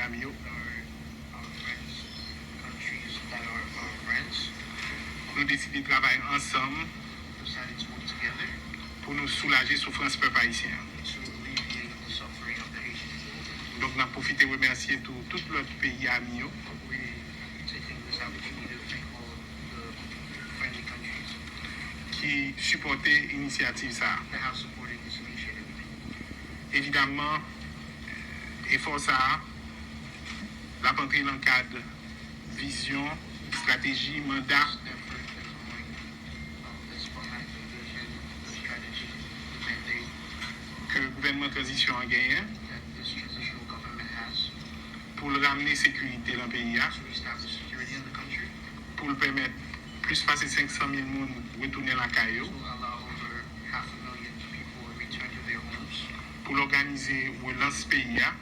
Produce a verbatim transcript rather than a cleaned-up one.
Ami yo, our, our friends, countries that are our friends, nou deside travay ansanm decided to work together pou nou soulaje soufrans pèp ayisyen an. To alleviate the suffering of the Haitian people. Donk, n ap pwofite remèsye tou tout lòt peyi ami yo We taking this opportunity to thank all the friendly countries ki sipòte inisyativ sa a. That have supported this initiative. Evidamman, efò sa a, l ap antre nan kad vizyon, estrateji, manda This effort is going, um, is behind the vision, the strategy, the mandate ke gouvènman tranzisyon an genyen that this transitional government has pou l ramne sekirite nan peyi a, to establish security in the country, pou l pèmèt plis pase senk san mil moun retounen lakay yo, to allow over half a million people to return to their homes, pou l òganize relans peyi a,